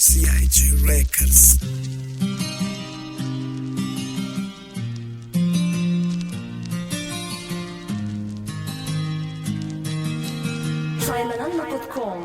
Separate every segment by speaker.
Speaker 1: CIG Records.
Speaker 2: Saýlanan.com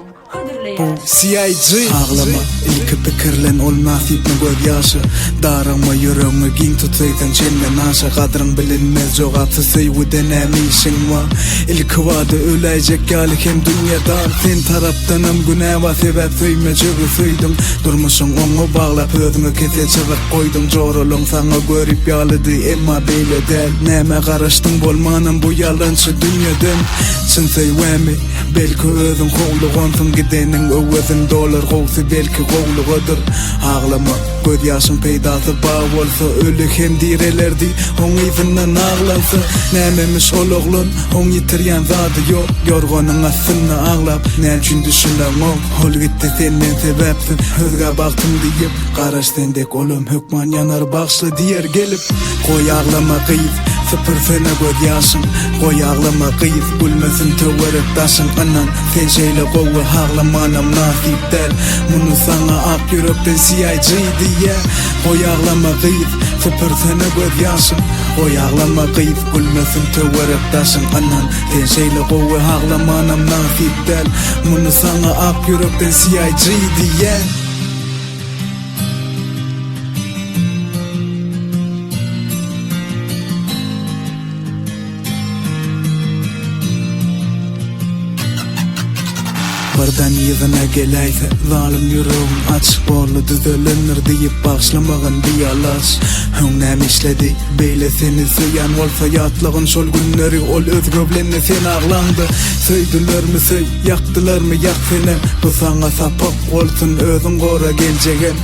Speaker 1: Bu CIG. Aglama, ilki pikirlen ol nasypmy göz ýaşy Daragma ýüregiňi giň tut söýseň çenden aşa Gadryň bilinmez jogapsyz söýgüde näme işiň bar Ilki bada öläýjek ýaly hem dünýe dar Sen tarapdanam günä bar sebäp söýmejegi söýdüň Durmuşyň oňa baglap özüňe kese çyzyk goýduň Joralaň saňa görip ýalydy emma beýle däl Nämä garaşdyň bolmanam bu ýalançy dünýeden Çyn söýgämi belki özüň howlugansyň Gideniň öwezin dolar gowsy belki gowlugadyr Aglama göz ýaşyň peýdasy bar bolsa öli hem direlerdi oň yzyndan aglansa Nämemiş ol oglan oň ýitirýän zady ýok Ýorganyň astynda aglap näme üçin düşüneňok Ol gitdi senden sebäpsiz özgä bagtym diýip Garaş sen dek olam hökman ýanar bagşla diýer gelip Goý aglama gyz süpürsene göz ýaşyň Goý aglama gyz gülmesin töwerek daşyň Ynan sen şeýle gowy aglamanam nasyp däl Muny saňa ak ýürekden CIG diýýä Goý aglama gyz süpürsene göz ýaşyň Goý aglama gyz gülmesin töwerek daşyň Ynan sen şeýle gowy aglamanam nasyp däl Muny saňa ak ýürekden CIG diýýä. Birden yzyna geläýse zalym ýüregiň aç Borly düzelendir diýip bagyşlamagyn bialaç Öň näme işledi beýle seni söýen bolsa ýatlagyn şol günleri ol özge bilende sen aglaňda Söýdülermi söý ýakdylarmy ýak senem bu saňa sapak bolsun özüň gora geljegem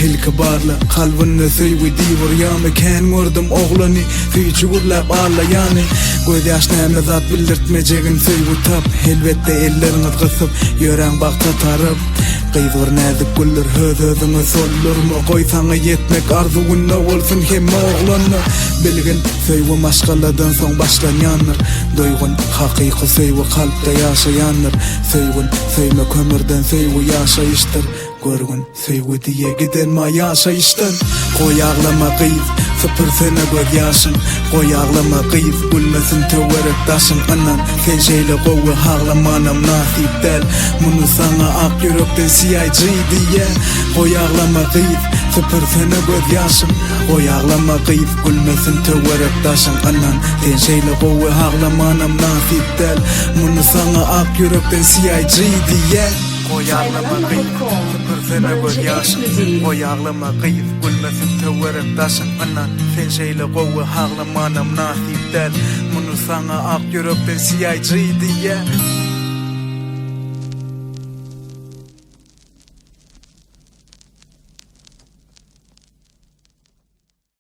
Speaker 1: Ilki barla kalbynda söýgi diýip urýamy kän gördüm oglany Süýji gürläp allaýany Göz ýaş näme zat bildirtmejegin söýgi tap Elbetde elleriňiz gysyp ýöräň bagta tarap Gyz bir näzik güldür öz özüňe soldurma Goý saňa ýetmek arzuwynda bolsun hemme oglanda Bilgin söýgi maşgaladan soň başlanýandyr Duýgun hakyky söýgi kalpda ýaşaýandyr Söýgün söýmek ömürden söýgi ýaşaýyşdyr Görgün Söýgi diýe giden ma ýaşaýyşdan Goý aglama gyz, süpürsene göz ýaşyň Goý aglama gyz, gülmesin töwerek daşyň Ynan, sen şeýle gowy aglamanam nasyp däl Muny saňa ak ýürekden CIG diýýä Goý aglama gyz, süpürsene göz ýaşyň Goý aglama gyz, gülmesin töwerek daşyň Ynan, sen şeýle gowy aglamanam nasyp däl Muny saňa ak ýürekden CIG diýýä. Goý aglama gyz, süpürsene göz ýaşyň Goý aglama gyz, gülmesin töwerek daşyň Ynan, sen şeýle gowy aglamanam nasyp däl Muny saňa ak ýürekden CIG diýýä.